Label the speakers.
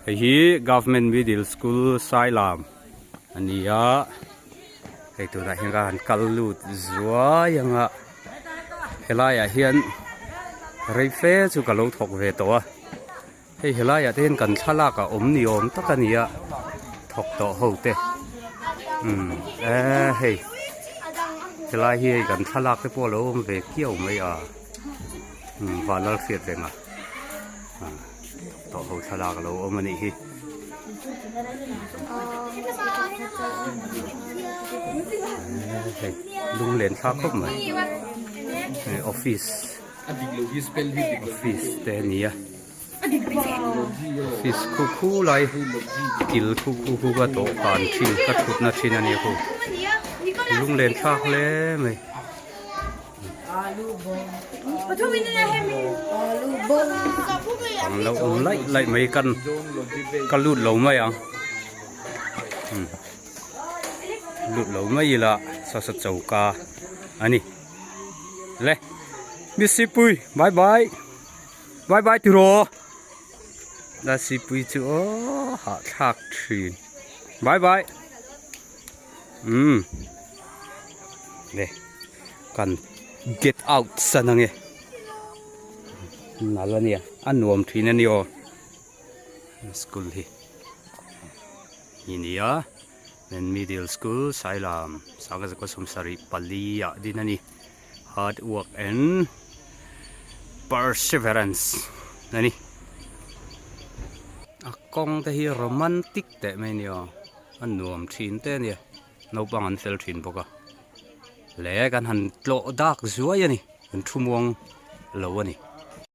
Speaker 1: Hei hi Government Middle School Sailam a ni a, hei tunah hian ka han kal lut zuai ang a, helaiah hian rei fe chu ka lo thawk ve tawh a, hei helaiah te hian kan thlalak a awm ni awm tak a ni a, thawk tawh ho te umm eee hei helai hi hei kan thlalak te pawh a lo awm ve kiau mai a umm vanlal hriat reng a. Tawh ho thlalak a lo awm a nih hi. Hei lunglen thlak khawp mai. Hei office office te a ni a. Office khu khu lai kil khu khu khu ka dawhkan thin ka thutna thin a nia khu. Lunglen thlak hle mai. Ang lo awm laih laih mai kan ka lut lo mai ang lut lo mai ila saw saw choka a ni le miss sipui bye bye bye bye tiraw la sipui chu aw hahthlak thin bye bye. Umm le kan get out san ange nal ania a nuam thin ani aw school hi hi nia then middle school sailam sanga zakua sawmsarih pali ah din ani hard work and perseverance ani a kawng te hi romantic teh mai ani aw. A nuam thin te a nia naupang an fel thin bawk a le kan han tlawh dak zuai a ni kan thu muang lo a ni.